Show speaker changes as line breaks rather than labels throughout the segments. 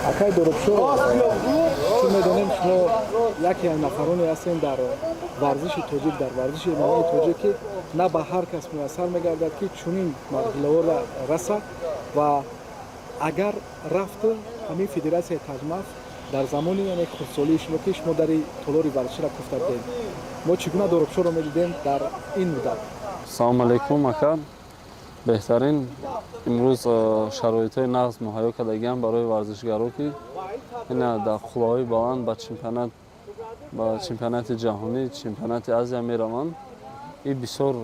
Акай Доробшо, чун медонем, шумо яке аз нафароне ҳастем дар варзиши тоҷик, дар варзиши ММАи тоҷик, ки на ба ҳар кас муяссар мегардад, ки чунин марҳилаҳоро расад. Ва агар рафту ҳамин федератсияи Таҷмаф дар замони, яъне хурдсолии шумо, ки шумо дари толори варзиширо куфта будем, мо чӣ гуна Доробшоро медидем дар ин муддат?
Салому алейкум, ака. Беҳтарин. Имрӯз шароитҳои нағз муҳайё кардагиам барои варзишгаро, ки ина дар қуллаҳои баланд ба чемпионати ҷаҳонӣ, чемпионати Азия мераванд. Ин бисёр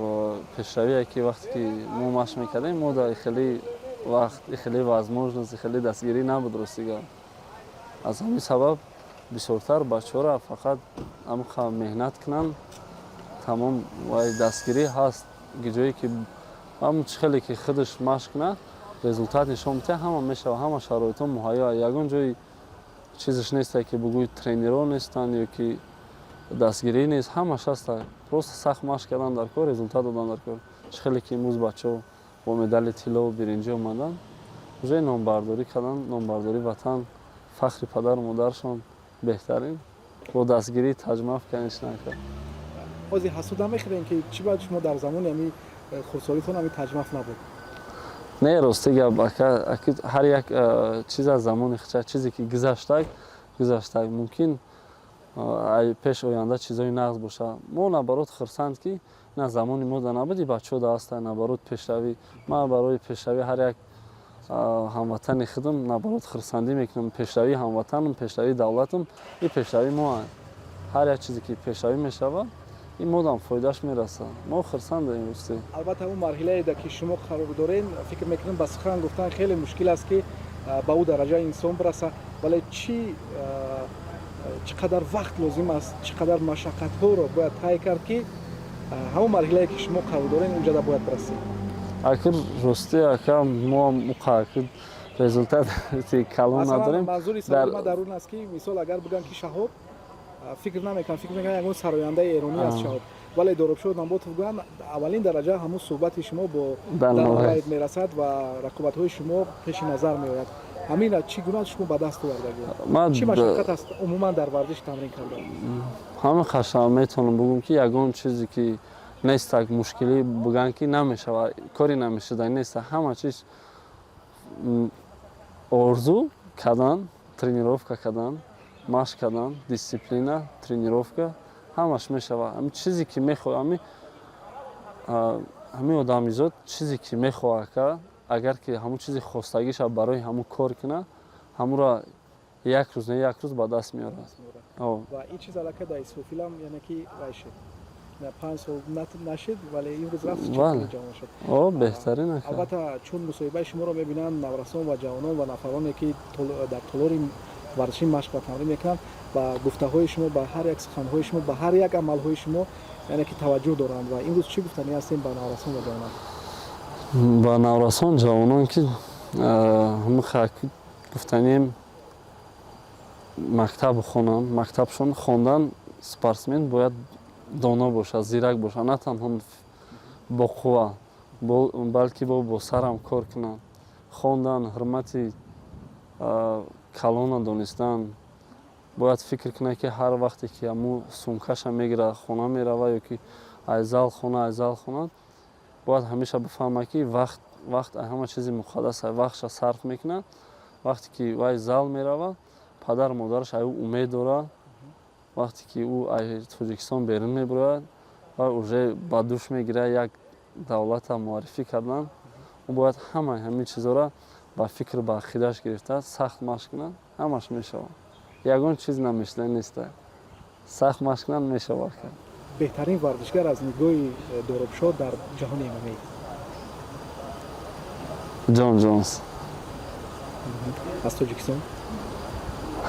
пешравие, ки вақте ки мо машқ мекардем, мо дар хеле вақт хеле возможность, хеле дастгирӣ набуд, ростига. Аз ҳамин сабаб бисёртар бачаҳоро фақат ҳамқа меҳнат кунанд, тамом. Вай дастгирӣ ҳаст, ҷое ки ҳамн чӣ хеле ки худаш машқ кунад, результат нишон медиҳад, ҳама мешавад, ҳама шароитҳо муҳайё. Ягон ҷои чизаш несте, ки бугӯй тренерҳо нестанд ё ки дастгирӣ нест. Ҳамаш ҳаста, просто сахт машқ кардан дар кор, результат додан дар кор. Чӣ хеле ки имрӯз бачаҳо бо медали тиллову биринҷӣ омаданд, уже номбардорӣ карданд, номбардории ватан, фахри падару модарашон. Беҳтарин, бо дастгирии Таҷмаф, конечно, ака.
Ҳозир ҳасуд намехӯрем, ки чӣ бояд шумо дар замони ҳами хурдсолитон ҳами Таҷмаф набуд?
Не, рости гап, ака, ҳар як чиз аз замони худша. Чизе ки гузаштак, гузаштак. Мумкин пеш оянда чизҳои нағз бошад. Мо, наоборот, хурсанд, ки на замони мо да набуди, бачаҳо да ҳастанд. Наоборот, пешравӣ. Ман барои пешравӣ ҳар як ҳамватани худам, наоборот, хурсандӣ мекунам. Пешравии ҳамватанам, пешравии давлатам и пешравии мо. Ҳар як чизе ки пешравӣ мешавад, ин модам фоидааш мерасад. Мо хурсандем, ростӣ.
Албатта, он марҳилае ки шумо қарор дорем, фикр мекунем, ба сухан гуфтан хеле мушкил аст, ки ба ӯ дараҷа инсон бирасад. Вале чӣ қадар вақт лозим аст, чӣ қадар машаққатҳоро бояд тай кард, ки ҳамон марҳилае ки шумо қарор дорем, унҷада бояд бирасед?
Акр, ростӣ, ака, мо муқакр результати калон надорем.
Манзури саволи ман дар он аст, ки мисол, агар бигӯям, ки Шаҳоб, фикр намекунам, фикр мекунам, ягон сарояндаи эронӣ аст Шаҳоб, вале Доробшоҳ Намботов гӯянд, аввалин дараҷа ҳамун суҳбати шумо бо Дана мерасад ва рақобатҳои шумо пеши назар меояд. Ҳамина чӣ гуна шумо ба даст овардагӣ? Чӣ машаққат аст умуман дар варзиш тамрин кардан?
Ҳама қашан метавонам бигӯм, ки ягон чизе ки нестак, мушкилӣ бигӯянд, ки намешавад, кори намешуда неста. Ҳама чиз орзу кардан, тренировка кардан, машқ кардан, дисциплина, тренировка, ҳамаш мешавад. Ҳамин чизе ки мехоҳ, ҳамин одамизод чизе ки мехоҳад кард, агар ки ҳамун чизи хостагиша барои ҳамун кор кунад, ҳамуро як рӯз не, як рӯз ба даст меорад.
Ва ин чиз аллакай дар Исрофилам, яъне ки вай шуд, 5 сол нашид, вале имрӯз рафт, ҷавон шуд.
О, беҳтарин.
Албатта, чун мусоҳибаи шуморо мебинанд наврасон ва ҷавонон ва нафароне, ки дар толори варзишӣ машқ ва тамрин мекунанд, ба гуфтаҳои шумо, ба ҳар як суханҳои шумо, ба ҳар як амалҳои шумо, яъне ки таваҷҷӯҳ доранд. Ва имрӯз чӣ гуфтанӣ ҳастем ба наврасон ва ҷавонон?
Ба наврасон, ҷавонон, ки гуфтанием, мактаб хонанд, мактабшон хондан. Спортсмен бояд доно бошад, зирак бошад, на танҳо бо қувва, балки бо сарам кор кунад. Хондан, ҳурмати калона донистан. Бояд фикр кунад, ки ҳар вақте ки ҳамун сумкаша мегирад, хона мерава ё ки аз зал хона, аз зал хона, бояд ҳамеша бифаҳмад, ки вақт, вақт ҳама чизи муқаддас, вақтша сарф мекунад. Вақте ки вай зал меравад, падару модараш ай ӯ умед дорад. Вақте ки ӯ аз Тоҷикистон берун мебарояд ва уже ба душ мегирад як давлата муаррифӣ кардан, ӯ бояд ҳамаи ҳамин чизҳоро ба фикр, ба ақидаш гирифта, сахт машқ кунад, ҳамаш мешавад. Ягон чиз намешуда неста, сахт машқ кунад, мешавад.
Беҳтарин варзишгар аз нигоҳи Доробшоҳ дар ҷаҳони ММА?
Ҷон Ҷонс.
Аз Тоҷикистон?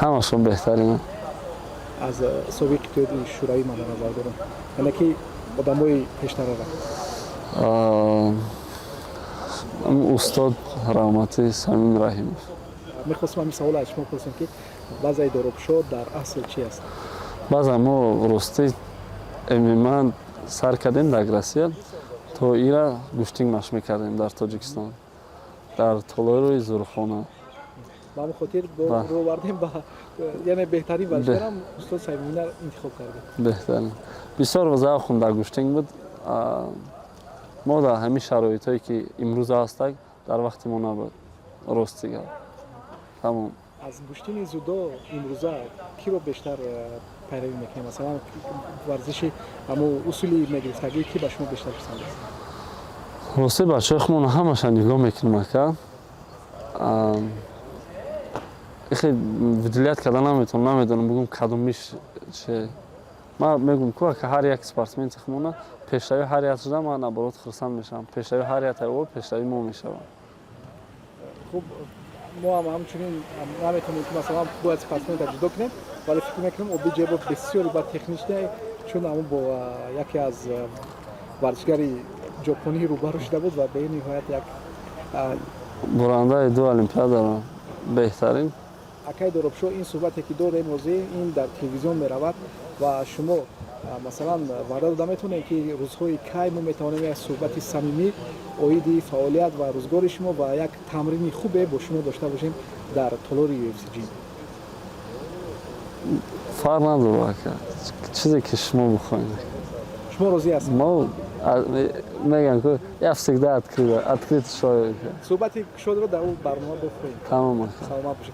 Ҳамашон беҳтарина.
Аз собиқ Иттиҳоди Шӯравӣ ман дар назар дорам, яъне ки одамои пештарара.
Устод раҳматӣ Самим Раҳимов.
Мехостам ҳамин савол аз шумо пурсем, ки вазъи Доробшоҳ дар асл чи аст?
Баъзан мо, ростӣ, ММА сар кардем дар Россия, то ира гӯштинг машқ мекардем дар Тоҷикистон, дар толори зурхона.
Ба ҳамин хотир рӯ овардем ба, яъне, беҳтарин варзишгарам устод Саймумина интихоб кардем.
Беҳтарин. Бисёр завқум дар гӯштинг буд. Мо дар ҳамин шароитҳое, ки имрӯз ҳастак, дар вақти мо набуд, рости гап, тамом.
Аз гӯштини дзюдо имрӯза киро бештар пайравӣ мекунем? Масалан, варзиши ҳамо усули мегирифтагӣ ки ба шумо бештар писанд аст?
Рости, бачаҳои худмон ҳамаша нигоҳ мекунем, ака. Ихе выделять карда наметавонам, намедонам бугум кадомиш че. Ман мегӯм ку, ака, ҳар як спортсмени худмона пешравӣ ҳар як шуда, ман наоборот хурсанд мешавам. Пешравӣ ҳар як о пешравӣ мо мешавам.
Хуб, мо ҳам ҳамчунин наметавонем, ки масалан бояд спортсмента ҷудо кунем, вале фикр мекунем, Обиҷебов бисёр ба техничный, чун ҳамон бо яке аз варзишгари ҷопонӣ рӯбарӯ шуда буд ва бениҳоят як
Бурандаи ду олимпиадаро, беҳтарин.
Акай Доробшо, ин суҳбате, ки дорем ҳозир, ин дар телевизион меравад ва шумо, масалан, ваъда дода метавонем, ки рӯзҳои кай мо метавонем як суҳбати самимӣ оиди фаъолият ва рӯзгори шумо ва як тамрини хубе бо шумо дошта бошем дар толори UFC Gym?
Фарқ надорад, ака, чизе ки шумо бихоҳед.
Шумо розӣ ҳастед?
Мо мегӯям ку, я всегда открыт, открытый человек.
Суҳбати кушодро дар он барнома бихоҳем.
Тамом, ака.
Саломат бошед.